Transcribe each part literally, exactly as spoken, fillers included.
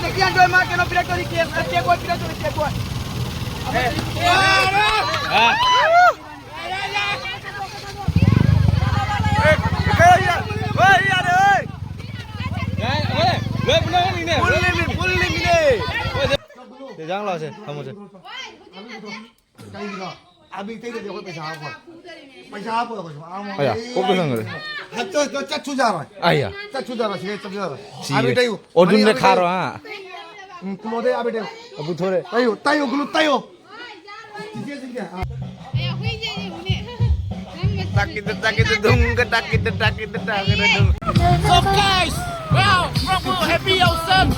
Te quiero yo más que no piratón y que es que voy piratón y que voy. Bully me, bully me. Te jang lo se, kamu se. ꯀꯩꯒꯤꯅꯣ? ꯑꯕꯤ ꯇꯩꯗꯗꯤ ꯑꯩꯈꯣꯏ ꯄꯩꯁꯥ ꯍꯥꯞꯄꯣꯏ꯫ ꯄꯩꯁꯥ ꯍꯥꯞꯄꯣꯏ ꯑꯩꯈꯣꯏꯁꯨ꯫ ꯑꯥ, ꯑꯌꯥ, ꯃꯣꯏ ꯀꯣꯛꯇ ꯁꯪꯈ꯭ꯔꯦ꯫ Hut-, ꯆꯠ-, ꯆꯠ-, ꯆꯠꯁꯨ ꯌꯥꯔꯣꯏ꯫ ꯑꯌꯥ꯫ ꯆꯠꯁꯨ ꯌꯥꯔꯣꯏ, ꯁꯤꯗꯩ ꯆꯠꯁꯨ ꯌꯥꯔꯣꯏ꯫ ꯁꯤꯔꯦ꯫ ꯑꯕꯤ ꯇꯩꯌꯨ꯫ ꯑꯣꯖꯨꯟꯗ ꯑꯕꯤ, ꯑꯕꯤ ꯇꯩꯌꯨ꯫ ꯈꯥꯔꯣ, ꯍꯥ? ꯎꯝ, ꯀꯨꯂꯣꯗꯩ ꯑꯕꯤ ꯇꯩꯌꯨ꯫ ꯑꯕꯨ ꯊꯣꯔꯦ꯫ ꯇꯩꯌꯨ, ꯇꯩꯌꯨ, ꯀꯨꯂꯨ ꯇꯩꯌꯨ꯫ ꯆꯤꯆꯦꯁꯤꯡꯁꯦ, ꯑꯥ꯫ ꯑꯌꯥ, ꯍꯨꯏꯁꯦ ꯌꯦꯡꯉꯨꯅꯦ꯫ ꯅꯪ ꯃꯁꯤ ꯇꯥꯀꯤꯗ, ꯇꯥꯀꯤꯗ, ꯗꯨꯡꯒ, ꯇꯥꯀꯤꯗ, ꯇꯥꯀꯤꯗ, ꯇꯥꯀꯤꯗ, ꯗꯨꯡ꯫ So guys, wow, from Happy Yawsung.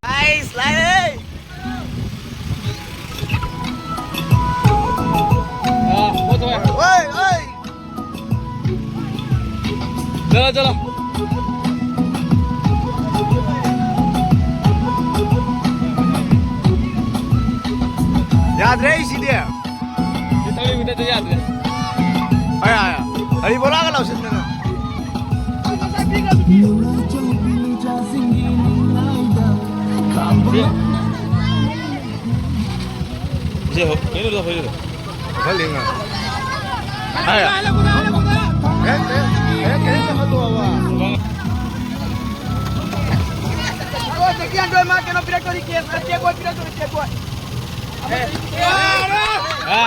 Guys, ꯂꯥꯛꯑꯦ! ꯑꯥ, ꯄꯣꯠ ꯊꯣꯛꯑꯦ꯫ ꯑꯣꯏ, ꯑꯣꯏ! ꯆꯠꯂꯣ, ꯆꯠꯂꯣ꯫ ꯌꯥꯗ꯭ꯔꯦ ꯑꯩ ꯁꯤꯗꯤ꯫ ꯁꯤ ꯊꯧꯔꯤ ꯃꯊꯛꯇ ꯌꯥꯗ꯭ꯔꯦ꯫ ꯑꯌꯥ, ꯑꯌꯥ꯫ ꯍꯔꯤ ꯕꯣꯔꯥꯒ ꯂꯧꯁꯤꯟꯗꯅ꯫ ꯁꯤ, ꯁꯤ ꯀꯩꯅꯣꯗ ꯍꯣꯏꯗ꯫ ꯈꯜꯂꯤꯉ꯫ ꯑꯌꯥ꯫ ꯍꯦꯛ, ꯍꯦꯛ, ꯍꯦꯛ, ꯍꯦꯛ ꯆꯪꯍꯜꯂꯣꯕ꯫ Te quiero yo más que no piratón y que es que voy piratón y que voy. ꯍꯥ?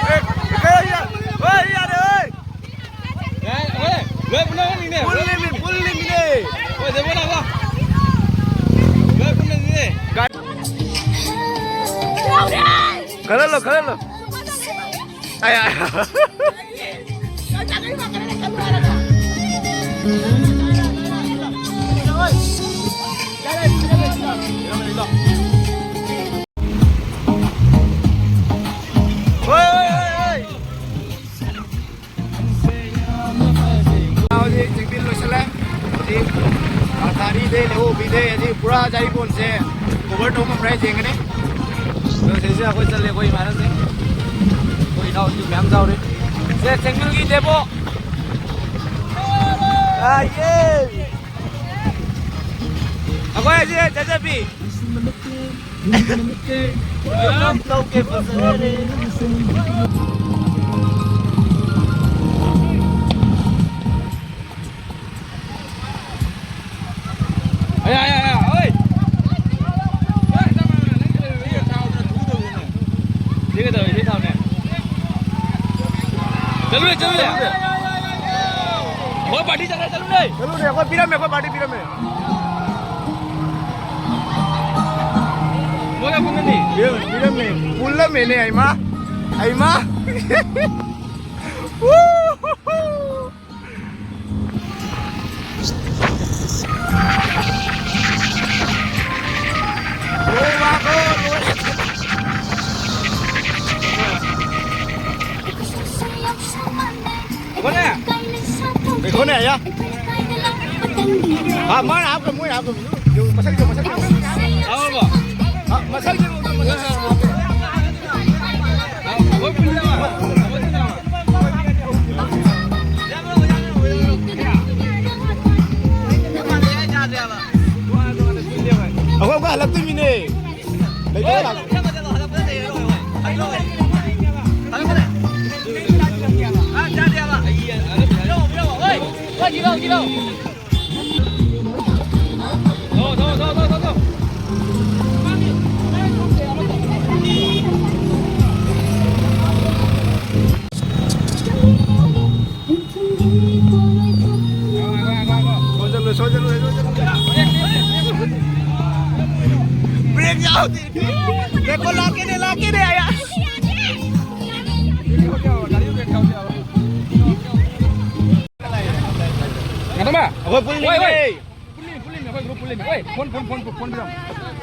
ꯑꯦ, ꯀꯩ ꯍꯥꯏ-, ꯍꯣꯏ, ꯌꯥꯔꯦ, ꯍꯣꯏ꯫ ꯌꯥꯔꯦ, ꯍꯣꯏ, ꯂꯣꯏ ꯄꯨꯟꯅ ꯍꯣꯡꯉꯤꯅꯦ꯫ ꯄꯨꯜꯂꯤꯃꯤ, ꯄꯨꯜꯂꯤꯃꯤꯅꯦ꯫ ꯍꯣꯏ, ꯗꯦꯕꯣꯟ ꯂꯥꯛꯑꯣ꯫ ꯂꯣꯏ ꯄꯨꯟꯅꯅꯤꯅꯦ꯫ ꯈꯜꯍꯜꯂꯣ, ꯈꯜꯍꯜꯂꯣ꯫ ꯑꯌꯥ, ꯑꯌꯥ꯫ ꯌꯥꯔꯦ, ꯌꯥꯔꯦ, ꯌꯥꯔꯦ꯫ ꯄꯨꯔꯥ ꯖꯥꯔꯤꯄꯣꯟꯁꯦ ꯀꯣꯚꯔ ꯇꯧꯕ ꯉꯝꯕ꯭ꯔꯥ ꯍꯥꯏ ꯌꯦꯡꯒꯅꯤ꯫ ꯑꯗꯣ ꯁꯤꯁꯦ ꯑꯩꯈꯣꯏ ꯆꯠꯂꯦ, ꯑꯩꯈꯣꯏ ꯏꯃꯥꯟꯅꯕꯁꯤꯡ, ꯑꯩꯈꯣꯏ ꯏꯅꯥꯎꯁꯤꯡ ꯃꯌꯥꯝ ꯌꯥꯎꯔꯤ꯫ ꯁꯦ, ꯆꯦꯡꯃꯤꯜꯒꯤ ꯗꯦꯕꯣ꯫ ꯑꯥ, ꯌꯦ꯫ ꯑꯩꯈꯣꯏ ꯑꯁꯤ ꯆꯠꯆꯕꯤ꯫ ꯇꯧꯒꯦ ꯐꯖꯔꯦ꯫ ꯑꯌꯥ, ꯑꯌꯥ, ꯑꯌꯥ, ꯑꯣꯏ! ꯁꯤ ꯀꯩꯗꯧꯔꯤ? ꯁꯤ ꯊꯥꯎꯅꯦ꯫ ꯆꯠꯂꯨꯅꯦ, ꯆꯠꯂꯨꯅꯦ꯫ ꯍꯣꯏ, ꯄꯥꯔꯇꯤ ꯆꯠꯈ꯭ꯔꯦ, ꯆꯠꯂꯨꯅꯦ꯫ ꯆꯠꯂꯨꯅꯦ, ꯑꯩꯈꯣꯏ ꯄꯤꯔꯝꯃꯦ, ꯑꯩꯈꯣꯏ ꯄꯥꯔꯇꯤ ꯄꯤꯔꯝꯃꯦ꯫ ꯃꯣꯏꯒ ꯄꯨꯟꯅꯅꯤ꯫ ꯄꯤꯔꯝꯃꯦ, ꯄꯤꯔꯝꯃꯦ꯫ ꯄꯨꯜꯂꯝꯃꯦꯅꯦ, ꯑꯩꯃ꯫ ꯑꯩꯃ꯫ ꯉꯥꯏꯈꯣꯅꯦ꯫ ꯉꯥꯏꯈꯣꯅꯦ, ꯑꯌꯥ꯫ ꯑꯥ, ꯃꯥꯅ ꯍꯥꯞꯈ꯭ꯔ-, ꯃꯣꯏꯅ ꯍꯥꯞꯈ꯭ꯔꯕꯅꯤ꯫ ꯃꯁꯛ ꯌꯦꯡꯉꯣ, ꯃꯁꯛ ꯌꯦꯡꯉꯣ꯫ ꯍꯥꯞꯄꯕꯣ? ꯑꯥ, ꯃꯁꯛ ꯌꯦꯡꯉꯣ, ꯃꯁꯛ ꯌꯦꯡꯉꯣ꯫ ꯑꯩꯈꯣꯏ ꯑꯃꯨꯛꯀ ꯍꯜꯂꯛꯇꯣꯏꯃꯤꯅꯦ꯫ ꯂꯩꯇꯦ ꯂꯥꯛ-, ꯁꯣꯏꯖꯜꯂꯨ, ꯁꯣꯏꯖꯜꯂꯨ, ꯁꯣꯏꯖꯜꯂꯨ꯫ ꯕ꯭ꯔꯦꯛ ꯌꯥꯎꯗꯦ꯫ ꯂꯦꯞꯄꯣ, ꯂꯥꯛꯀꯦꯅꯦ, ꯂꯥꯛꯀꯦꯅꯦ, ꯑꯌꯥ꯫ ꯉꯥꯇꯣꯝꯕ! ꯑꯩꯈꯣꯏ ꯄꯨꯜꯂꯤꯅꯦ꯫ ꯍꯣꯏ, ꯍꯣꯏ꯫ ꯄꯨꯜꯂꯤꯅꯤ, ꯄꯨꯜꯂꯤꯅꯤ, ꯑꯩꯈꯣꯏ ꯒ꯭ꯔꯨꯞ ꯄꯨꯜꯂꯤꯅꯤ꯫ ꯑꯣꯏ, ꯐꯣꯟ, ꯐꯣꯟ, ꯐꯣꯟ, ꯐꯣꯟ ꯄꯤꯔꯝꯃꯣ꯫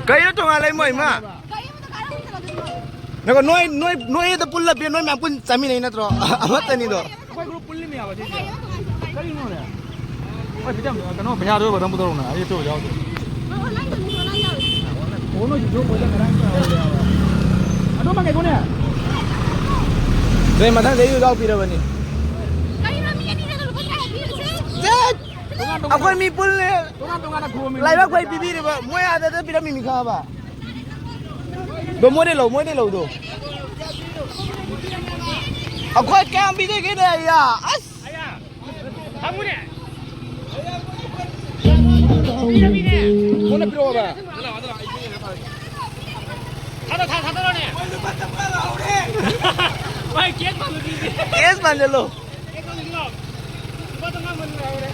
ꯀꯩꯅꯣ ꯇꯣꯉꯥꯟ ꯂꯩ ꯃꯣꯏ ꯏꯃꯥ? ꯉꯥꯏꯈꯣ, ꯅꯣꯏ, ꯅꯣꯏ, ꯅꯣꯏ ꯑꯗ ꯄꯨꯜꯂ ꯕꯦ-, ꯅꯣꯏ ꯃꯌꯥꯝ ꯄꯨꯟ ꯆꯥꯃꯤꯟꯅꯩ ꯅꯠꯇ꯭ꯔꯣ? ꯑꯃꯠꯇꯅꯤꯗꯣ꯫ ꯑꯩꯈꯣꯏ ꯒ꯭ꯔꯨꯞ ꯄꯨꯜꯂꯤꯃꯤ ꯍꯥꯏꯕ ꯁꯤꯁꯦ꯫ ꯀꯔꯤꯅꯣꯅꯦ? ꯍꯣꯏ, ꯈꯤꯇꯪ ꯀꯩꯅꯣ ꯄꯩꯁꯥꯗꯣ ꯑꯗꯨꯝ ꯄꯨꯊꯣꯔꯛꯎꯅꯦ꯫ ꯑꯩ ꯑꯆꯣꯏꯕ ꯌꯥꯎꯗꯦ꯫ ꯅꯣꯏ ꯃꯊꯪꯗꯩ ꯌꯨ ꯌꯥꯎꯕꯤꯔꯕꯅꯤ꯫ ꯀꯩꯅꯣ ꯃꯤ ꯑꯅꯤꯗ ꯂꯨꯄꯥ ꯇꯔꯥ ꯄꯤꯔꯤꯁꯦ? ꯆꯠ! ꯑꯩꯈꯣꯏ ꯃꯤ ꯄꯨꯜꯂꯦ꯫ ꯇꯣꯉꯥꯟ ꯇꯣꯉꯥꯟꯅ ꯈꯣꯝꯃꯤ꯫ ꯂꯩꯕꯥꯛ ꯐꯩ ꯄꯤꯕꯤꯔꯤꯕ ꯃꯣꯏ ꯑꯥꯗ ꯄꯤꯔꯝꯃꯤꯅꯤ ꯈꯪꯉꯕ? ꯑꯗꯣ ꯃꯣꯏꯗꯩ ꯂꯧ, ꯃꯣꯏꯗꯩ ꯂꯧꯗꯣ꯫ ꯑꯩꯈꯣꯏ ꯀꯌꯥꯝ ꯄꯤꯖꯒꯦꯅꯦ ꯑꯩꯌꯥ? ꯑꯁ! ꯐꯝꯃꯨꯅꯦ꯫ ꯄꯤꯔꯝꯃꯤꯅꯦ꯫ ꯀꯣꯟꯅ ꯄꯤꯔꯛꯑꯣꯕ꯫ ꯊꯥꯗ-, ꯊꯥ-, ꯊꯥꯗꯔꯣꯅꯦ꯫ ꯚꯥꯏ, ꯀꯦꯁ ꯄꯥꯜꯂꯨꯁꯤ꯫ ꯀꯦꯁ ꯄꯥꯟꯖꯜꯂꯣ꯫ ꯀꯦꯁ ꯄꯥꯜꯂꯨꯁꯤ ꯂꯥꯎ꯫ ꯂꯨꯄꯥ ꯆꯥꯝꯃꯉꯥ ꯃꯅꯨꯡꯗ ꯂꯧꯔꯦ꯫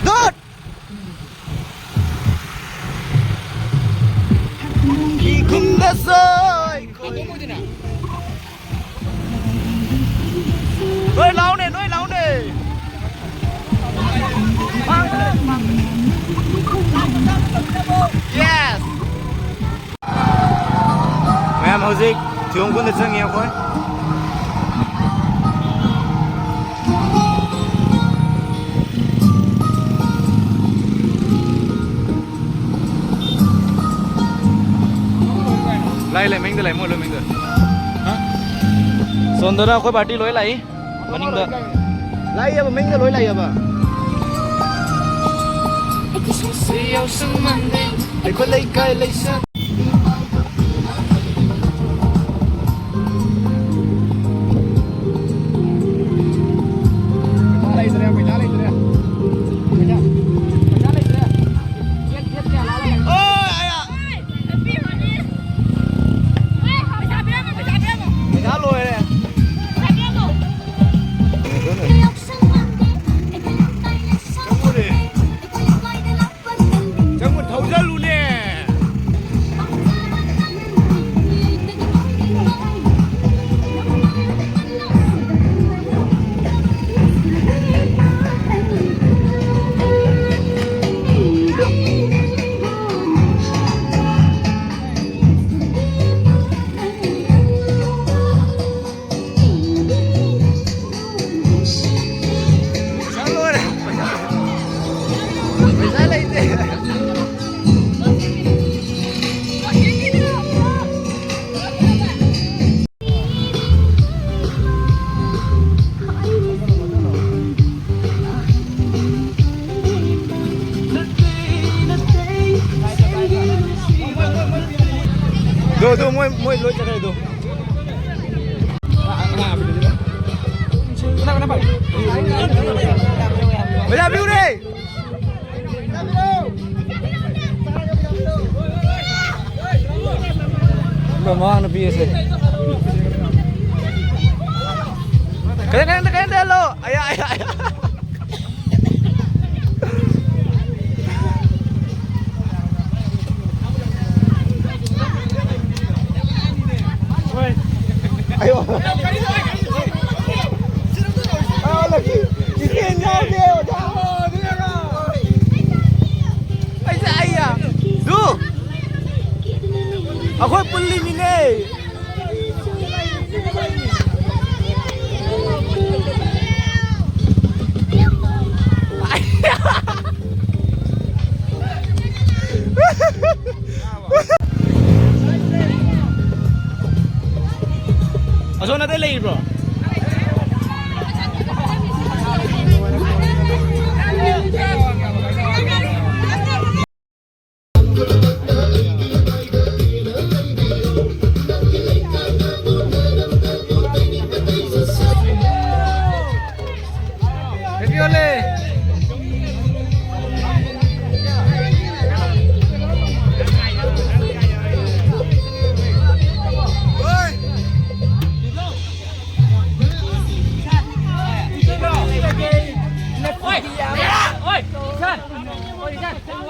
Good! ꯅꯣꯏ ꯂꯥꯎꯅꯦ, ꯅꯣꯏ ꯂꯥꯎꯅꯦ꯫ Yes꯫ ꯃꯌꯥꯝ ꯍꯧꯖꯤꯛ ꯊꯤꯌꯣꯡ ꯀꯨꯟꯗ ꯆꯪꯉꯤ ꯑꯩꯈꯣꯏ꯫ ꯂꯥꯏ ꯂꯩ, ꯃꯅꯤꯡꯗ ꯂꯩ, ꯃꯣꯏ ꯂꯣꯏ ꯃꯅꯤꯡꯗ꯫ ꯁꯣꯝꯗꯅ ꯑꯩꯈꯣꯏ ꯄꯥꯔꯇꯤ ꯂꯣꯏ ꯂꯥꯛꯏ꯫ ꯃꯅꯤꯡꯗ꯫ ꯂꯥꯛꯏꯌꯦꯕ, ꯃꯅꯤꯡꯗ ꯂꯣꯏ ꯂꯥꯛꯏꯌꯦꯕ꯫ ꯑꯩꯈꯣꯏ ꯂꯩꯀꯥꯏ ꯂꯩꯁꯥ꯫ ꯄꯩꯁꯥ ꯂꯩꯇ꯭ꯔꯦ, ꯄꯩꯁꯥ ꯂꯩꯇ꯭ꯔꯦ꯫ ꯄꯩꯁꯥ, ꯄꯩꯁꯥ ꯂꯩꯇ꯭ꯔꯦ꯫ ꯒꯦꯠ, ꯒꯦꯠ ꯀꯌꯥ ꯂꯥꯜꯂꯒꯦ? ꯑꯣ, ꯑꯌꯥ꯫ ꯄꯩꯁꯥ ꯂꯣꯏꯔꯦ꯫ ꯆꯪꯉꯨꯅꯦ꯫ ꯆꯪꯉꯨ ꯊꯧꯖꯜꯂꯨꯅꯦ꯫ ꯑꯗꯣ, ꯑꯗꯣ, ꯃꯣꯏ, ꯃꯣꯏ ꯂꯣꯏ ꯆꯠꯈ꯭ꯔꯦ ꯑꯗꯣ꯫ ꯀꯅꯥ, ꯀꯅꯥ ꯄꯥꯏ? ꯄꯩꯁꯥ ꯄꯤꯌꯨꯔꯦ! ꯃꯃꯥ ꯅꯨꯄꯤ ꯑꯁꯦ꯫ ꯀꯩꯅꯣ, ꯀꯩꯅꯣ, ꯀꯩꯅꯣ ꯇꯧꯍꯜꯂꯣ꯫ ꯑꯌꯥ, ꯑꯌꯥ, ꯑꯌꯥ꯫ ꯑꯌꯣ꯫ ꯑꯥ, ꯂꯛꯀꯤ꯫ ꯏꯆꯦ ꯌꯥꯎꯗꯦ, ꯑꯣꯖꯥ꯫ ꯑꯩꯁꯦ ꯑꯩꯌꯥ꯫ ꯗꯨ꯫ ꯑꯩꯈꯣꯏ ꯄꯨꯜꯂꯤꯃꯤꯅꯦ꯫ ꯑꯁꯣꯝ ꯅꯥꯀꯟꯗ ꯂꯩꯔꯤꯕ꯭ꯔꯣ?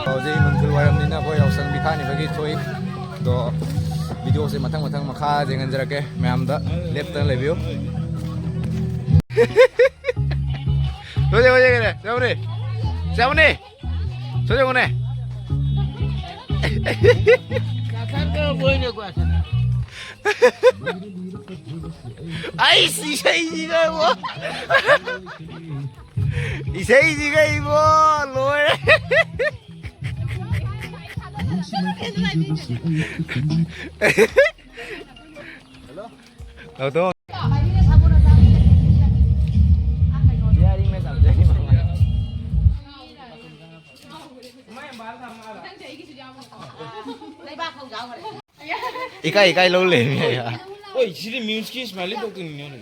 ꯍꯧꯖꯤꯛ ꯅꯨꯡꯊꯤꯜ ꯋꯥꯏꯔꯝꯅꯤꯅ ꯑꯩꯈꯣꯏ ꯌꯥꯎꯁꯪ ꯄꯤꯊꯥꯅꯤꯕꯒꯤ ꯊꯣꯛꯏ꯫ ꯑꯗꯣ ꯚꯤꯗꯤꯑꯣꯁꯦ ꯃꯊꯪ ꯃꯊꯪ ꯃꯈꯥ ꯌꯦꯡꯍꯟꯖꯔꯛꯀꯦ꯫ ꯃꯌꯥꯝꯗ ꯂꯦꯞꯇꯅ ꯂꯩꯕꯤꯌꯨ꯫ ꯂꯣꯏꯔꯦ, ꯂꯣꯏꯔꯦ, ꯂꯣꯏꯔꯦ꯫ ꯆꯥꯎꯅꯦ꯫ ꯆꯥꯎꯅꯦ꯫ ꯆꯥꯎꯅꯦ꯫ ꯑꯩꯁ, ꯏꯁꯩꯁꯤꯒ ꯏꯕꯣ꯫ ꯏꯁꯩꯁꯤꯒ ꯏꯕꯣ, ꯂꯣꯏꯔꯦ꯫ ꯂꯧꯊꯣꯛ꯫ ꯂꯩꯕꯥꯛ ꯐꯧ ꯌꯥꯎꯈ꯭ꯔꯦ꯫ ꯏꯀꯥꯏ ꯏꯀꯥꯏ ꯂꯧ ꯂꯩꯔꯝꯃꯦ ꯑꯩ꯫ ꯍꯣꯏ, ꯁꯤꯗꯤ ꯃꯤꯝꯁꯀꯤ ꯁ꯭ꯃꯥꯏꯂꯤ ꯇꯧꯗꯣꯏꯅꯤꯅꯦ꯫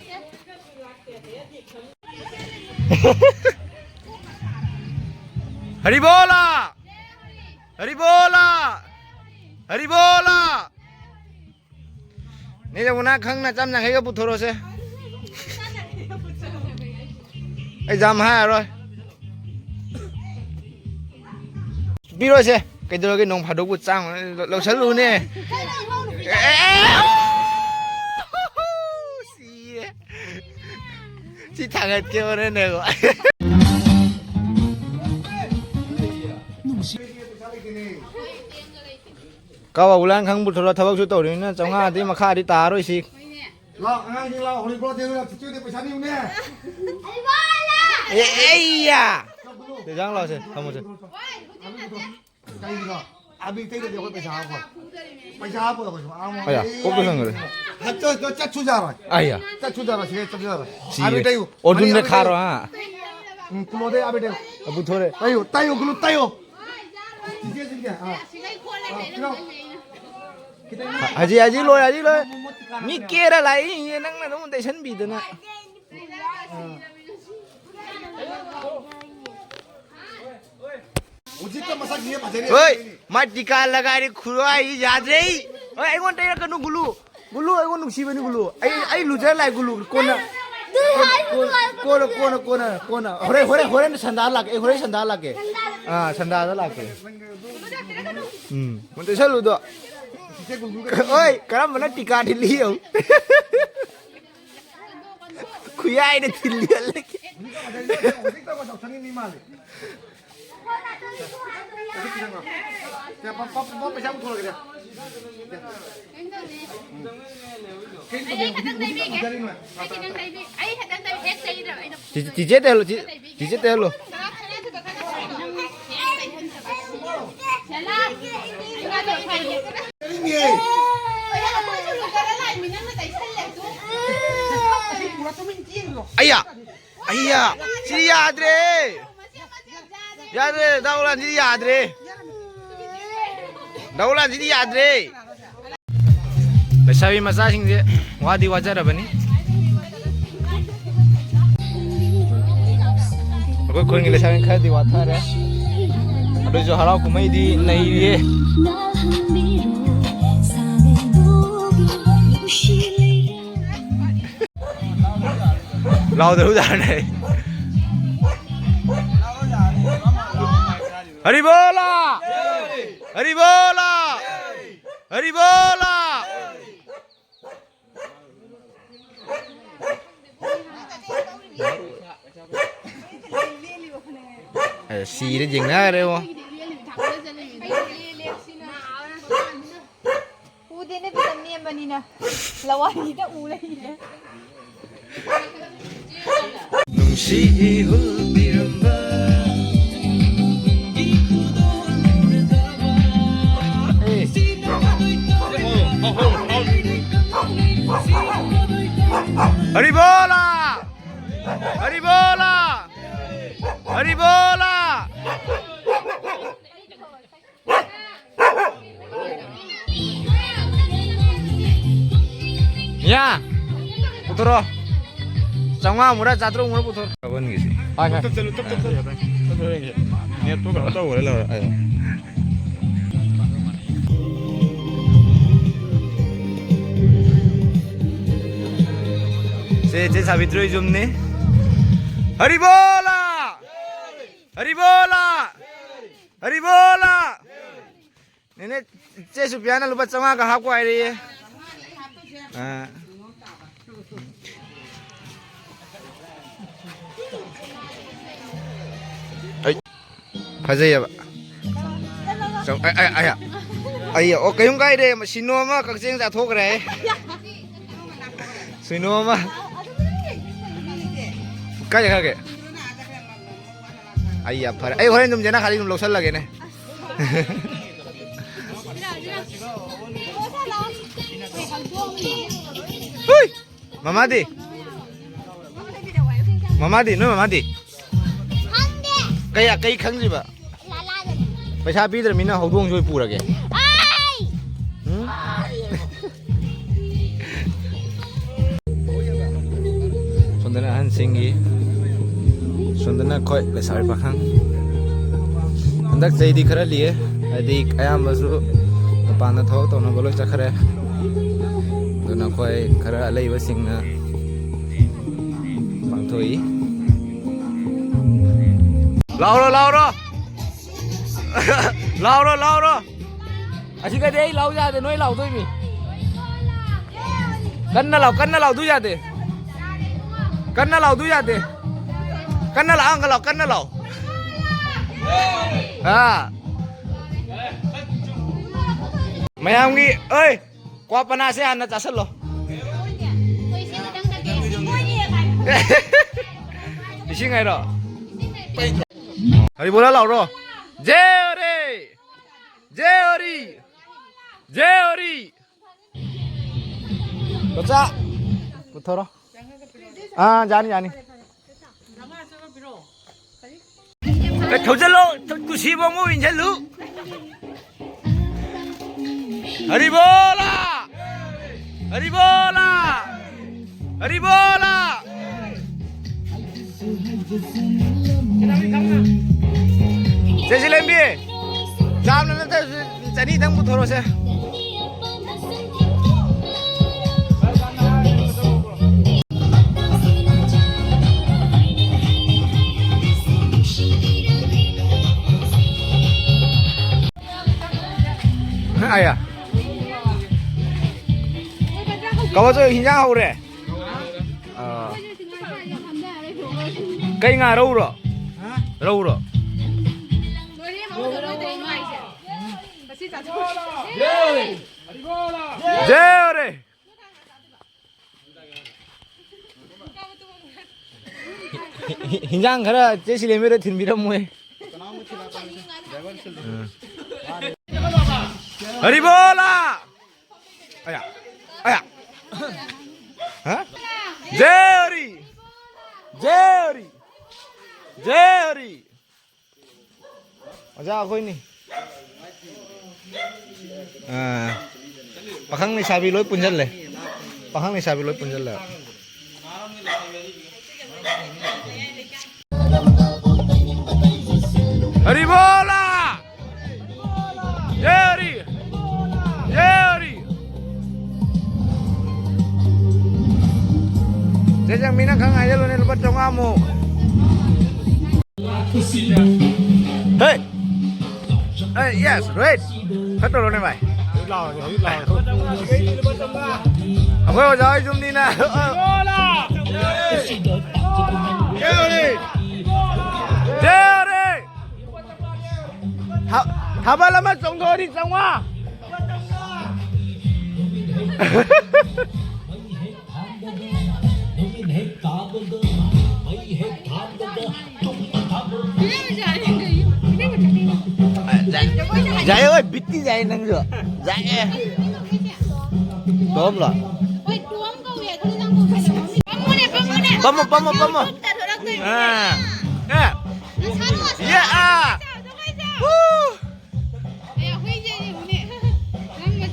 ꯍꯔꯤꯕꯣꯂꯥ! ꯍꯔꯤꯕꯣꯂꯥ! ꯍꯔꯤꯕꯣꯂꯥ! ꯅꯦ ꯖꯃꯨꯅꯥ, ꯈꯪꯅ ꯆꯝꯅ ꯍꯦꯛꯒ ꯄꯨꯊꯣꯔꯛꯑꯣꯁꯦ꯫ ꯑꯩ ꯖꯥꯝ ꯍꯥꯏꯔꯔꯣꯏ꯫ ꯄꯤꯔꯣꯏꯁꯦ꯫ ꯀꯩꯗꯧꯔꯒꯦ, ꯅꯣꯡ ꯐꯥꯗꯣꯛꯄꯨ ꯆꯥꯡ ꯂꯧꯁꯜꯂꯨꯅꯦ꯫ ꯑꯦ! ꯁꯤꯔꯦ꯫ ꯁꯤ ꯊꯥꯡꯒꯠꯀꯦ ꯍꯣꯔꯦꯟꯅꯦꯀꯣ꯫ ꯀꯥ ꯋꯥꯎꯂꯥꯟ ꯈꯪ ꯄꯨꯊꯣꯔꯛꯑꯣ, ꯊꯕꯛꯁꯨ ꯇꯧꯔꯤꯕꯅꯤꯅ ꯆꯥꯝꯃꯉꯥꯗꯤ ꯃꯈꯥꯗꯤ ꯇꯥꯔꯣꯏ ꯁꯤ꯫ ꯂꯥꯎ, ꯑꯉꯥꯡꯁꯤꯡ ꯂꯥꯎ, ꯍꯧꯖꯤꯛ ꯄꯨꯔꯛꯑꯣ, ꯇꯦꯡꯉꯣ, ꯆꯤꯆꯦꯗꯤ ꯄꯩꯁꯥ ꯅꯤꯌꯨꯅꯦ꯫ ꯑꯦ, ꯑꯩꯌꯥ! ꯇꯦꯖꯥꯡ ꯂꯥꯎꯁꯦ, ꯊꯝꯃꯣꯁꯦ꯫ ꯀꯩꯒꯤꯅꯣ? ꯑꯕꯤ ꯇꯩꯗꯗꯤ ꯑꯩꯈꯣꯏ ꯄꯩꯁꯥ ꯍꯥꯞꯄꯣꯏ꯫ ꯄꯩꯁꯥ ꯍꯥꯞꯄꯣꯏ ꯑꯩꯈꯣꯏꯁꯨ꯫ ꯑꯥ, ꯑꯌꯥ, ꯀꯣꯛꯇ ꯆꯪꯈ꯭ꯔꯦ꯫ ꯍꯥ, ꯆꯠ-, ꯆꯠ-, ꯆꯠꯁꯨ ꯌꯥꯔꯣꯏ꯫ ꯑꯌꯥ꯫ ꯆꯠꯁꯨ ꯌꯥꯔꯣꯏ, ꯁꯤꯗꯩ ꯆꯠꯁꯨ ꯌꯥꯔꯣꯏ꯫ ꯁꯤꯔꯦ꯫ ꯑꯕꯤ ꯇꯩꯌꯨ꯫ ꯑꯣꯖꯨꯟꯗ ꯑꯕꯤ ꯇꯩꯌꯨ꯫ ꯈꯥꯔꯣ, ꯍꯥ? ꯎꯝ, ꯀꯨꯂꯣꯗꯩ ꯑꯕꯤ ꯇꯩꯌꯨ꯫ ꯑ, ꯄꯨꯊꯣꯔꯦ꯫ ꯇꯩꯌꯨ, ꯇꯩꯌꯨ, ꯀꯨꯂꯣ ꯇꯩꯌꯨ꯫ ꯆꯤꯆꯦꯁꯤꯡꯁꯦ, ꯑꯥ꯫ ꯑꯥ, ꯄꯤꯔꯛꯑꯣ꯫ ꯍꯧꯖꯤꯛ, ꯍꯧꯖꯤꯛ ꯂꯣꯏꯔꯦ, ꯍꯧꯖꯤꯛ ꯂꯣꯏꯔꯦ꯫ ꯃꯤ ꯀꯦꯔ ꯂꯥꯛꯏ, ꯅꯪꯅ ꯑꯗꯨꯝ ꯇꯩꯁꯟꯕꯤꯗꯅ꯫ ꯍꯧꯖꯤꯛꯇ ꯃꯁꯛ ꯌꯦꯡ ꯐꯖꯔꯦ꯫ ꯍꯣꯏ, ꯃꯥ ꯇꯤꯀꯥ ꯂꯒꯥꯏꯔꯦ, ꯈꯨꯔꯥꯏ ꯌꯥꯗ꯭ꯔꯦ꯫ ꯍꯣꯏ, ꯑꯩꯉꯣꯟꯗ ꯇꯩꯔꯛꯀꯅꯨ, ꯒꯨꯂꯨ꯫ ꯒꯨꯂꯨ, ꯑꯩꯉꯣꯟꯗ ꯅꯨꯡꯁꯤꯕꯅꯤ, ꯒꯨꯂꯨ꯫ ꯑꯩ, ꯑꯩ ꯂꯨꯖꯔ ꯂꯥꯛꯑꯦ, ꯒꯨꯂꯨ꯫ ꯀꯣꯟꯅ, ꯀꯣꯟꯅ, ꯀꯣꯟꯅ, ꯀꯣꯟꯅ, ꯀꯣꯟꯅ꯫ ꯍꯣꯔꯦꯟ, ꯍꯣꯔꯦꯟ, ꯍꯣꯔꯦꯟ ꯁꯟꯗꯥ ꯂꯥꯛꯀꯦ, ꯑꯩ ꯍꯣꯔꯦꯟ ꯁꯟꯗꯥ ꯂꯥꯛꯀꯦ꯫ ꯑꯥ, ꯁꯟꯗꯥꯗ ꯂꯥꯛꯀꯦ꯫ ꯎꯝ, ꯃꯨꯟ ꯇꯩꯁꯜꯂꯨꯗꯣ꯫ ꯑꯣꯏ, ꯀꯔꯝꯕꯅ ꯇꯤꯀꯥ ꯊꯤꯜꯂꯤ ꯌꯦꯡꯉꯨ꯫ ꯈꯨꯌꯥꯏꯅ ꯊꯤꯜꯂꯤ ꯍꯜꯂꯛꯀꯦ꯫ ꯍꯧꯖꯤꯛ ꯇꯧꯕ ꯆꯥꯎꯁꯪꯒꯤ ꯃꯤ ꯃꯥꯜꯂꯦ꯫ ꯁꯦ, ꯄ-, ꯄ-, ꯄ-, ꯄꯩꯁꯥ ꯄꯨꯊꯣꯔꯛꯑꯒꯦ꯫ ꯀꯩꯅꯣ ꯇꯧꯕꯤꯔꯣ? ꯍꯧꯖꯤꯛ ꯇꯧꯕꯤꯔꯣ? ꯀꯩ ꯇꯧꯕꯤꯔꯣ? ꯍꯧꯖꯤꯛ ꯇꯧꯕꯤꯔꯣ? ꯆꯤꯆꯦ, ꯆꯤꯆꯦ ꯇꯩꯍꯜꯂꯣ, ꯆꯤ-, ꯆꯤꯆꯦ ꯇꯩꯍꯜꯂꯣ꯫ ꯑꯩꯌꯥ! ꯑꯩꯌꯥ! ꯁꯤꯗꯤ ꯌꯥꯗ꯭ꯔꯦ! ꯌꯥꯗ꯭ꯔꯦ! ꯗꯥꯎꯂꯥꯟꯁꯤꯗꯤ ꯌꯥꯗ꯭ꯔꯦ! ꯗꯥꯎꯂꯥꯟꯁꯤꯗꯤ ꯌꯥꯗ꯭ꯔꯦ! ꯂꯩꯁꯥꯕꯤ ꯃꯆꯥꯁꯤꯡꯁꯦ ꯋꯥꯗꯤ ꯋꯥꯖꯔꯕꯅꯤ꯫ ꯑꯩꯈꯣꯏ ꯈꯨꯟꯒꯤ ꯂꯩꯁꯥꯕꯤ ꯈꯔꯗꯤ ꯋꯥꯊꯔꯦ, ꯑꯗꯨꯏꯁꯨ ꯍꯔꯥꯎ ꯀꯨꯝꯍꯩꯗꯤ ꯅꯩꯔꯤꯌꯦ꯫ ꯂꯥꯎꯗ ꯎꯖꯥꯔꯅꯦ꯫ ꯍꯔꯤꯕꯣꯂꯥ! ꯍꯔꯤꯕꯣꯂꯥ! ꯍꯔꯤꯕꯣꯂꯥ! ꯑꯦ, ꯁꯤꯔꯦ, ꯌꯦꯡꯅꯔꯦ, ꯑꯣ꯫ ꯎꯗꯦꯅꯦ, ꯄꯤꯇꯝ ꯅꯦꯝꯕꯅꯤꯅ꯫ ꯂꯋꯥꯏꯁꯤꯗ ꯎ ꯂꯩꯔꯦ꯫ ꯅꯨꯡꯁꯤ ꯏꯍꯨꯜ ꯄꯤꯔꯝꯕ꯫ ꯍꯔꯤꯕꯣꯂꯥ! ꯍꯔꯤꯕꯣꯂꯥ! ꯍꯔꯤꯕꯣꯂꯥ! ꯌꯥ! ꯄꯨꯊꯣꯔꯛꯑꯣ꯫ ꯆꯥꯝꯃꯉꯥ ꯃꯨꯔꯥ, ꯆꯥꯇ꯭ꯔꯨꯛ ꯃꯨꯔꯥ ꯄꯨꯊꯣꯔꯛꯑꯣ꯫ ꯍꯣꯏ, ꯍꯣꯏ꯫ ꯅꯦꯠꯇꯣ ꯀꯩꯅꯣ ꯇꯧꯈ꯭ꯔꯦ, ꯂꯧꯔꯦ꯫ ꯑꯩ꯫ ꯁꯦ, ꯆꯦ ꯁꯥꯕꯤꯇ꯭ꯔꯤ ꯌꯨꯝꯅꯤ꯫ ꯍꯔꯤꯕꯣꯂꯥ! ꯍꯔꯤꯕꯣꯂꯥ! ꯍꯔꯤꯕꯣꯂꯥ! ꯅꯦꯅꯦ, ꯆꯦ ꯁꯨꯄꯤꯌꯥꯅ ꯂꯨꯄꯥ ꯆꯥꯝꯃꯉꯥꯒ ꯍꯥꯞꯀꯣ ꯍꯥꯏꯔꯛꯑꯦ꯫ ꯑꯥ꯫ ꯑꯩ, ꯐꯖꯩꯌꯦꯕ꯫ ꯆꯧ-, ꯑꯩ, ꯑꯩ, ꯑꯩ, ꯑꯩ, ꯑꯣ, ꯀꯩꯝ ꯀꯥꯏꯗꯦ꯫ ꯁꯤꯅꯣ ꯑꯃ ꯀꯛꯆꯦꯡ ꯆꯥꯊꯣꯛꯈ꯭ꯔꯦ꯫ ꯁꯤꯅꯣ ꯑꯃ꯫ ꯀꯥꯏ ꯆꯠꯈ꯭ꯔꯒꯦ? ꯑꯩ ꯌꯥꯝ ꯐꯔꯦ꯫ ꯑꯩ ꯍꯣꯔꯦꯟ ꯑꯗꯨꯝ ꯖꯦꯅꯥ ꯈꯥꯗꯤ ꯑꯗꯨꯝ ꯂꯧꯁꯜꯂꯒꯦꯅꯦ꯫ ꯍꯨꯏ! ꯃꯃꯥꯗꯤ? ꯃꯃꯥꯗꯤ? ꯅꯣꯏ ꯃꯃꯥꯗꯤ? ꯈꯪꯗꯦ꯫ ꯀꯌꯥ, ꯀꯩ ꯈꯪꯗ꯭ꯔꯤꯕ? ꯂꯥꯂꯥꯗꯅꯤ꯫ ꯄꯩꯁꯥ ꯄꯤꯗ꯭ꯔꯃꯤꯅ ꯍꯧꯗꯣꯡꯁꯨ ꯑꯣꯏ ꯄꯨꯔꯒꯦ꯫ ꯑꯩ! ꯎꯝ? ꯑꯩꯈꯣꯏ ꯂꯩꯁꯥꯕꯤ ꯄꯥꯈꯪ ꯍꯟꯗꯛ ꯆꯍꯤꯗꯤ ꯈꯔ ꯂꯤꯌꯦ, ꯍꯥꯏꯗꯤ ꯑꯌꯥꯝꯕꯁꯨ ꯃꯄꯥꯟꯗ ꯊꯕꯛ ꯇꯧꯅꯕ ꯂꯣꯏ ꯆꯠꯈ꯭ꯔꯦ꯫ ꯑꯗꯨꯅ ꯑꯩꯈꯣꯏ ꯈꯔ ꯑꯂꯩꯕꯁꯤꯡꯅ ꯄꯥꯡꯊꯣꯛꯏ꯫ ꯂꯥꯎꯔꯣ, ꯂꯥꯎꯔꯣ! ꯂꯥꯎꯔꯣ, ꯂꯥꯎꯔꯣ! ꯑꯁꯤꯒꯗꯤ ꯑꯩ ꯂꯥꯎ ꯌꯥꯗꯦ, ꯅꯣꯏ ꯂꯥꯎꯗꯣꯏꯅꯤ꯫ ꯀꯟꯅ ꯂꯥꯎ, ꯀꯟꯅ ꯂꯥꯎꯗꯨ ꯌꯥꯗꯦ꯫ ꯀꯟꯅ ꯂꯥꯎꯗꯨ ꯌꯥꯗꯦ꯫ ꯀꯟꯅ ꯂꯥꯎ, ꯑꯪꯀ ꯂꯥꯎ, ꯀꯟꯅ ꯂꯥꯎ꯫ ꯑꯥ꯫ ꯃꯌꯥꯝꯒꯤ, ꯑꯣꯏ, ꯀ꯭ꯋꯥ ꯄꯅꯥꯁꯦ ꯍꯥꯟꯅ ꯆꯥꯁꯜꯂꯣ꯫ ꯏꯁꯤꯡ ꯍꯥꯏꯔꯣ? ꯍꯔꯤꯕꯣꯂꯥ ꯂꯥꯎꯔꯣ꯫ ꯖꯦ ꯑꯣꯔꯤ! ꯖꯦ ꯑꯣꯔꯤ! ꯖꯦ ꯑꯣꯔꯤ! ꯕꯆꯥ, ꯄꯨꯊꯣꯔꯣ꯫ ꯑꯥ, ꯌꯥꯅꯤ, ꯌꯥꯅꯤ꯫ ꯑꯦ, ꯊꯧꯖꯜꯂꯣ, ꯊꯧ-, ꯀꯨꯁꯤꯕꯣ ꯑꯃꯨꯛ ꯏꯟꯁꯜꯂꯨ꯫ ꯍꯔꯤꯕꯣꯂꯥ! ꯍꯔꯤꯕꯣꯂꯥ! ꯍꯔꯤꯕꯣꯂꯥ! ꯆꯦ ꯁꯤꯂꯦꯝꯕꯤ, ꯆꯥꯝꯅ ꯅꯠꯇ꯭ꯔ ꯆꯅꯤꯗꯪ ꯄꯨꯊꯣꯔꯛꯑꯣꯁꯦ꯫ ꯑꯌꯥ꯫ ꯀꯕꯣꯛ ꯆꯧ ꯍꯤꯟꯖꯥꯡ ꯍꯧꯔꯦ꯫ ꯑꯥ꯫ ꯀꯩ ꯉꯥ, ꯔꯧꯔꯣ? ꯔꯧꯔꯣ? ꯖꯦ ꯑꯣꯔꯦ! ꯍꯤꯟꯖꯥꯡ ꯈꯔ ꯆꯦ ꯁꯤꯂꯦꯝꯕꯤꯗ ꯊꯤꯟꯕꯤꯔꯝꯃꯣꯏ꯫ ꯍꯔꯤꯕꯣꯂꯥ! ꯑꯌꯥ! ꯑꯌꯥ! ꯍꯥ? J Harry! J Harry! J Harry! ꯑꯣꯖꯥ ꯑꯩꯈꯣꯏꯅꯤ꯫ ꯑꯥ, ꯄꯥꯈꯪ ꯂꯩꯁꯥꯕꯤ ꯂꯣꯏ ꯄꯨꯟꯁꯤꯜꯂꯦ꯫ ꯄꯥꯈꯪ ꯂꯩꯁꯥꯕꯤ ꯂꯣꯏ ꯄꯨꯟꯁꯤꯜꯂꯦ꯫ ꯍꯔꯤꯕꯣꯂꯥ! ꯖꯦ ꯍꯔꯤ! ꯖꯦ ꯍꯔꯤ! ꯆꯦ ꯆꯪꯕꯤ, ꯅꯪ ꯈꯪ ꯍꯥꯏꯖꯜꯂꯨꯅꯦ, ꯂꯨꯄꯥ ꯆꯥꯝꯃꯉꯥꯃꯨꯛ꯫ ꯍꯦ! ꯑꯦ, yes, right. ꯈꯔ ꯇꯧꯔꯣꯅꯦ, ꯚꯥꯏ꯫ ꯍꯧꯖꯤꯛ ꯂꯥꯎꯔꯒꯦ, ꯍꯧꯖꯤꯛ ꯂꯥꯎꯔꯒꯦ꯫ ꯑꯩꯈꯣꯏ ꯑꯣꯖꯥ ꯍꯣꯏ ꯌꯨꯝꯅꯤꯅ꯫ ꯖꯦ ꯍꯔꯤ! ꯊꯥ-, ꯊꯥꯕꯜ ꯑꯃ ꯆꯣꯡꯊꯣꯛꯑꯗꯤ ꯆꯥꯝꯃꯉꯥ꯫ ꯖꯥꯏ ꯍꯣꯏ, ꯕꯤꯠꯇꯤ ꯖꯥꯏ ꯅꯪꯁꯨ꯫ ꯖꯥꯏꯑꯦ꯫ ꯇꯣꯝꯂꯣ? ꯄꯝꯃꯣ, ꯄꯝꯃꯣ, ꯄꯝꯃꯣ꯫ ꯑꯥ꯫ ꯑꯦ꯫ ꯌꯦ, ꯑꯥ꯫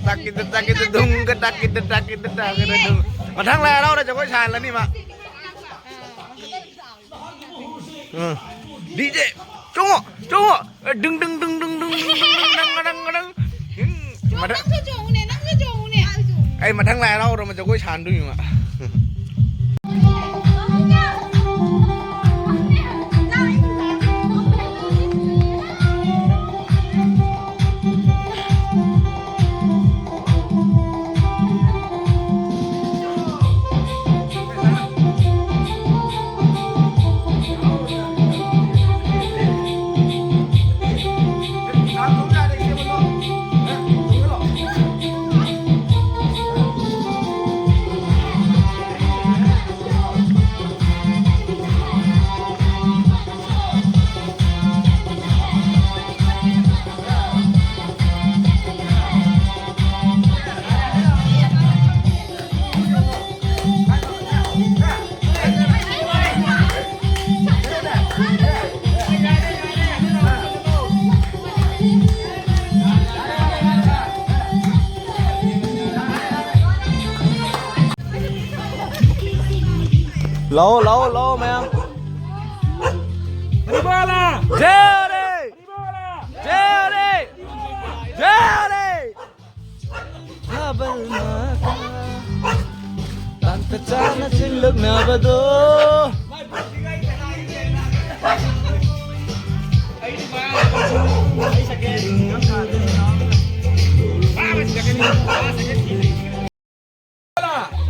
ꯇꯥꯀꯤꯗ, ꯇꯥꯀꯤꯗ, ꯙꯨꯝꯒ ꯇꯥꯀꯤꯗ, ꯇꯥꯀꯤꯗ, ꯇꯥꯀꯤꯗ, ꯙꯨꯝ꯫ ꯃꯊꯪ ꯂꯥꯏ ꯍꯔꯥꯎꯔ ꯖꯒꯣꯏ ꯁꯥꯍꯜꯂꯅꯤ ꯃꯥ꯫ ꯎꯝ꯫ ꯗꯤ ꯖꯦ, ꯆꯣꯡꯉꯣ, ꯆꯣꯡꯉꯣ꯫ ꯗꯪ, ꯗꯪ, ꯗꯪ, ꯗꯪ, ꯗꯪ, ꯗꯪ, ꯗꯪ, ꯗꯪ, ꯗꯪ, ꯗꯪ꯫ ꯎꯝ꯫ ꯃꯊꯪ ꯅꯪꯁꯨ ꯆꯣꯡꯉꯨꯅꯦ, ꯅꯪꯁꯨ ꯆꯣꯡꯉꯨꯅꯦ꯫ ꯑꯩ ꯃꯊꯪ ꯂꯥꯏ ꯍꯔꯥꯎꯔ ꯖꯒꯣꯏ ꯁꯥꯍꯟꯗꯣꯏꯅꯤ ꯃꯥ꯫ ꯂꯥꯛꯑꯣ, ꯂꯥꯛꯑꯣ, ꯂꯥꯛꯑꯣ ꯃꯌꯥꯝ꯫ ꯍꯔꯤꯕꯣꯂꯥ! ꯖꯦ ꯍꯔꯤ! ꯇꯥꯟ ꯆꯥꯅ ꯆꯤꯡꯂꯛꯅꯕꯗꯣ꯫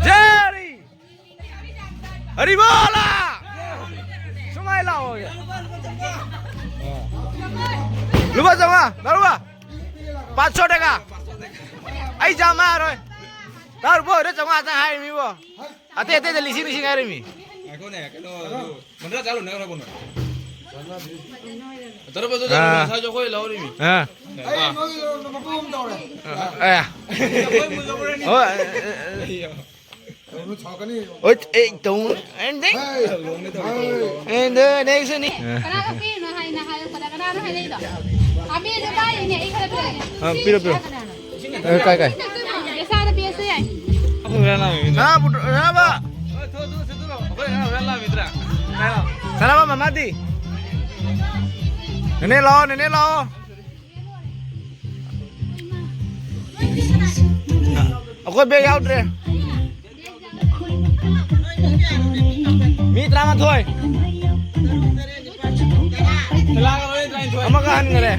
ꯖꯦꯔꯤ! ꯍꯔꯤꯕꯣꯂꯥ! ꯁꯨꯃꯥꯏ ꯂꯥꯛꯑꯣ꯫ ꯂꯨꯄꯥ ꯆꯥꯝꯃꯉꯥ, ꯗꯥ ꯔꯨꯕꯥ꯫ ꯄꯥꯆꯁꯣ ꯇꯀꯥ꯫ ꯑꯩ ꯆꯥꯝꯃꯉꯥ ꯌꯥꯔꯣꯏ꯫ ꯇꯥꯔꯨꯕꯣ, ꯍꯣꯏꯗ ꯆꯥꯝꯃꯉꯥ ꯇꯪ ꯍꯥꯏꯔꯤꯃꯤꯕꯣ꯫ ꯑꯇꯩ ꯑꯇꯩꯗ ꯂꯤꯁꯤꯡ ꯂꯤꯁꯤꯡ ꯍꯥꯏꯔꯤꯃꯤ꯫ ꯉꯥꯏꯈꯣꯅꯦ, ꯀꯩꯅꯣ, ꯑꯗꯨ ꯃꯟꯗ꯭ꯔꯥ ꯆꯥꯔꯨꯅꯦ ꯈꯔ ꯄꯨꯟꯅ꯫ ꯆꯠꯂꯣ, ꯆꯠꯂꯣ, ꯆꯠꯂꯣ, ꯑꯥ꯫ ꯉꯁꯥꯏꯁꯨ ꯑꯩꯈꯣꯏ ꯂꯧꯔꯤꯃꯤ꯫ ꯑꯥ꯫ ꯑꯩ ꯑꯥ꯫ ꯅꯣꯏ ꯂꯧꯔꯝꯗ ꯃꯄꯨ ꯑꯃ ꯇꯧꯔꯦ꯫ ꯑꯥ꯫ ꯑꯦ꯫ ꯑꯩꯈꯣꯏ ꯃꯨꯜꯂꯕ꯭ꯔꯅꯤ? ꯑꯣ, ꯑꯦ, ꯑꯦ, ꯑꯦ꯫ ꯀꯩꯅꯣ ꯁꯥꯎꯔꯛꯀꯅꯤ꯫ ꯍꯣꯏ, ꯑꯩ ꯇꯧ-, ꯑꯦ, ꯑꯦ꯫ And the next one. ꯀꯅꯥ ꯀꯛꯄꯤꯔꯤꯅꯣ ꯍꯥꯏꯅ ꯍꯥꯏꯔꯛꯄꯗ ꯀꯅꯥꯅꯣ ꯍꯥꯏꯔꯛꯏꯗꯣ? ꯑꯕꯦꯗꯣ ꯄꯥꯏꯔꯤꯅꯦ, ꯑꯩ ꯈꯔ ꯄꯤꯔꯛꯑꯒꯦ꯫ ꯑꯥ, ꯄꯤꯔꯣ, ꯄꯤꯔꯣ꯫ ꯑꯦ, ꯀꯥꯏ, ꯀꯥꯏ? ꯅꯆꯥꯅꯨꯄꯤ ꯑꯁꯤ ꯌꯥꯏ꯫ ꯑꯩꯈꯣꯏ ꯍꯨꯔꯥꯟ ꯂꯥꯛꯑꯝꯃꯤꯗ꯫ ꯁꯅꯥ ꯄꯨꯊꯣ-, ꯁꯅꯥꯕ! ꯍꯣꯏ, ꯊꯣꯛꯑꯣ, ꯊꯣꯛꯑꯣ, ꯆꯠꯂꯨꯔꯣ꯫ ꯑꯩꯈꯣꯏ ꯍꯨꯔꯥꯟ ꯂꯥꯛꯑꯝꯃꯤꯗ꯭ꯔꯥ? ꯀꯥꯏꯔꯣ? ꯁꯅꯥꯕ ꯃꯃꯥꯗꯤ? ꯅꯦꯅꯦ ꯂꯥꯛꯑꯣ, ꯅꯦꯅꯦ ꯂꯥꯛꯑꯣ꯫ ꯑꯩꯈꯣꯏ ꯕꯦꯒ ꯌꯥꯎꯗ꯭ꯔꯦ꯫ ꯃꯤ ꯇꯔꯥꯃꯥꯊꯣꯏ꯫ ꯑꯃꯒ ꯍꯟꯈ꯭ꯔꯦ꯫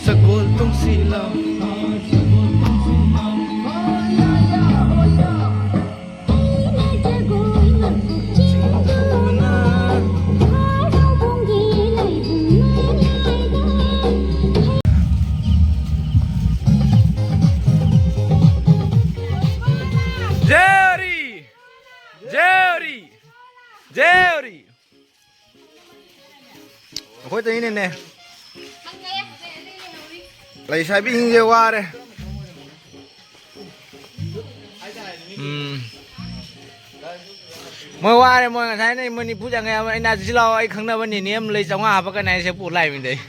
ꯁꯒꯣꯜ ꯇꯣꯡꯁꯤꯜꯂꯣ꯫ ꯖꯦꯔꯤ! ꯖꯦꯔꯤ! ꯖꯦꯔꯤ! ꯑꯩꯈꯣꯏ ꯇꯅꯤꯅꯦ꯫ ꯂꯩꯁꯥꯕꯤꯁꯤꯡꯁꯦ ꯋꯥꯔꯦ꯫ ꯎꯝ꯫ ꯃꯣꯏ ꯋꯥꯔꯦ, ꯃꯣꯏ ꯉꯁꯥꯏꯅ ꯃꯣꯏ ꯅꯤꯐꯨ ꯆꯪꯉꯦ꯫ ꯑꯩꯅ, "ꯁꯤ ꯂꯥꯛꯑꯣ, ꯑꯩ ꯈꯪꯅꯕ ꯅꯦꯅꯦ ꯑꯃ ꯂꯩ, ꯆꯥꯝꯃꯉꯥ ꯍꯥꯞꯄꯛꯀꯅꯤ" ꯍꯥꯏꯁꯦ ꯄꯨ ꯂꯥꯛꯏꯃꯤꯗ ꯑꯩ꯫